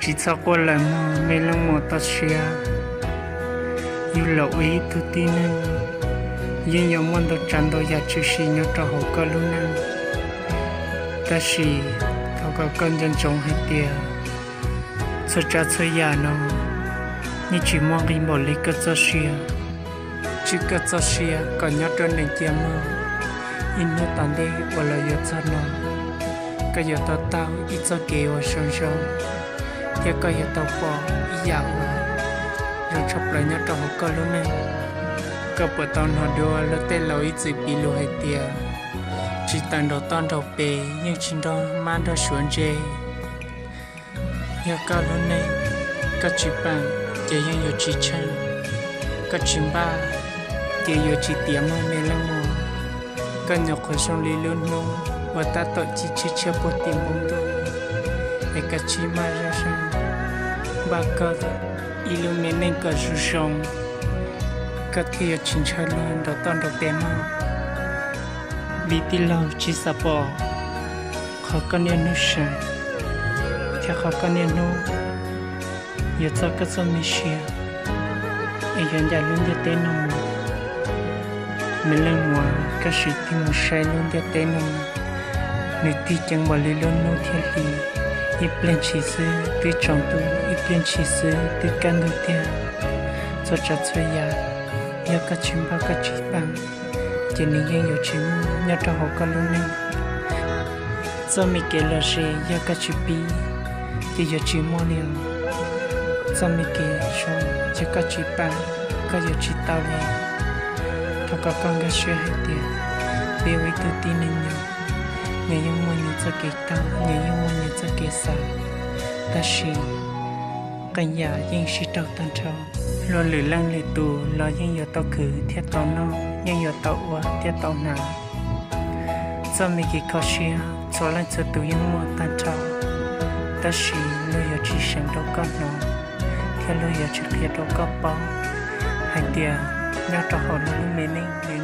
Tsis txhob quaj lawm mog me leej muam toj siab. Yus los ua ib tug tib neeg, yeej yuav muaj ntau tsav ntau yam tshwm sim nyob rau hauv koj lub neej. Tab sis thov kom koj nco ntsoov hais tias txhua tsav txhua yam no yeej tsis muaj nqi npaum li koj txoj sia. Tswj koj txoj sia kom nyob rau ntees cia mog. Ib hnub tom ntej uas los yuav txog no, koj yuav tau taug ib txoj kev uas zoo zoo, thiab koj yuav tau pom ib yam uas zoo tshaj plaws nyob rau hauv koj lub neej. Koj puas tau hnov dua lub tej laus ib txwm piv lus hais tias, tsis tawm nraum toj nraum pem yeej tsis nrog mab nrog suav ntse. Yog koj lub neej koj tsis paam ces yeej yuav tsis tsheej, koj tsis npaj ces yuav tsis tiav mog me leej muam. Koj nyuam qhuav zoo li lub hnub uas tab tom ci tshiab tshiab puag tim npoo ntuj, es koj tsis maj zaj zeeg npaj koj ib lub me neej kom zoo zoo, koj thiaj yuav tsis ntshaw luag nraum toj nraum pem mog. Vim tij laug tsis xav pom qhov koj niaj hnub seev, thiab qhov koj niaj hnub yuav txog koj txoj me sia, es yuav ncaim lub ntiaj teb no mus. Me leej muam, koj sim tig mus saib lub ntiaj teb no, nws tig ceev npaum li lub hnub thiab hli, ib pliag ntshis xwb twb tsaus ntuj, ib pliag ntshis xwb twb kaj ntug tiag. Txhua tsav txhua yam, yog koj tsis npaj koj tsis paam, ces nws yeej yuav tsis muaj nyob rau hauv koj lub neej. Txoj me kev lom zem yog koj tsis pib, ces yuav tsis muaj li os. Txoj me kev zoo yog koj tsis paam, koj yuav tsis tau li. Thov kom koj nkag siab hais tias peb ua ib tug tib neeg nyob, nyias yeej muaj nyias txoj kev taug, nyias yeej muaj nyias txoj kev xav, tab sis qee yam yeej sib raug tag nrho. Luag lwm leej lwm tus los yeej yuav tau khwv thiab tau noj, yeej yuav tau ua thiab tau hnav. Txoj me kev kho siab txhua leej txhua tus yeej muaj tag nrho, tab sis luag yuav tsis seev rau koj hnov, thiab luag yuav tsis qhia rau koj paub hais tias nyob rau hauv luag lub me neej nws